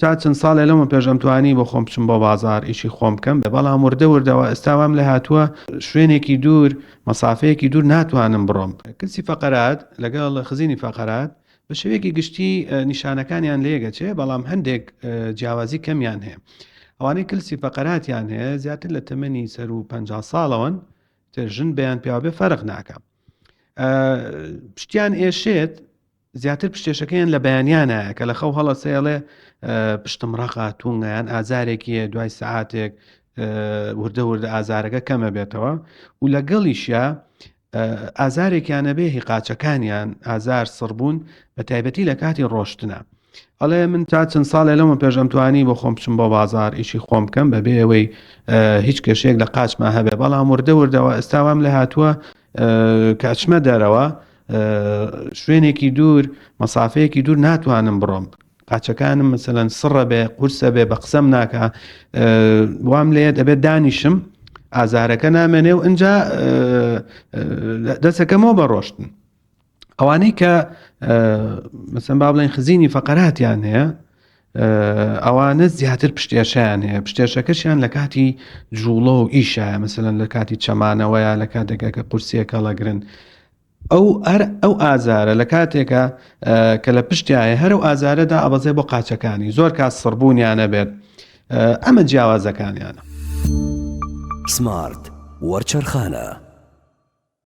تا چەند ساڵێ لەمە پێش ئەمتوانی بۆ خۆم بچم بۆ بازار ئیشی خۆم بکەم بەڵام وردە وردەوە ئێستا وام لێ هاتووە شوێنێکی دوور مەسافەیەکی دوور ناتوانم بڕۆم. کلسی فەقەرات لەگەڵ خزینی فەقەرات بە شێوەیەکی گشتی نیشانەکانیان لێک ئەچێ بەڵام هەندێک جیاوازی کەمیان هەیە. ئەوانەی کلسی فەقەراتیان هەیە زیاتر لە تەمەنی سەروو 50 ساڵەوەن تر ژن بێ یان پیاو بێ فەرق ناکا. پشتیان ئێشێت زیاتر پشتێشەکەیان لە بەیانیانایە کە لە خەو هەڵەسێ ئەڵێ پشتم ڕەقە تونگە یان ئازارێکی هەیە دوای سەعاتێک وردە وردە ئازارەکە کەمە بێتەوە و لەگەڵیشیا ئازارێکیان نەبێ هی قاچەکانیان ئازار سڕبوون بە تایبەتی لە کاتی ڕۆشتنە ئەڵێ من تا چەند ساڵێ لەمە پێش ئەمتوانی بۆ خۆم بچم بۆ بازار ئیشی خۆم بکەم بەبێ ئەوەی هیچ کێشەیەک لە قاچما هەبێ بەڵام وردە وردەوە ئێستا وام لە هاتووە کە ئەچمە دەرەوە شوێنێکی دوور مەسافەیەکی دوور ناتوانم بڕۆم قاچەکانم مثلەن سڕە بێ قورسە بێ بە قسەم ناکە وام لێ دەبێت دانیشم ئازارەکە نامێنێ و ئەجا دەسەکەمەوە بە ڕۆشتن ئەوانەی کە مەسەن با بڵێن خزینی فەقەراتیان هەیە ئەوانە زیاتر پشتێشیان هەیە پشتێشەکەشیان لە کاتی جوڵە و ئیشایە مەسەلەن لە کاتی چەمانەوەیە لە کاتێکە کە قورسیەکە ڵەگرن ئەو هەر ئەو ئازارە لە کاتێکە کە لە پشتایە هەر و ئازارەدا ئەبەزێ بۆ قاچەکانی زۆر کات سڕبوونیانە بێت ئەمە جیاوازەکانیانە. سمارت وەرچەرخانە.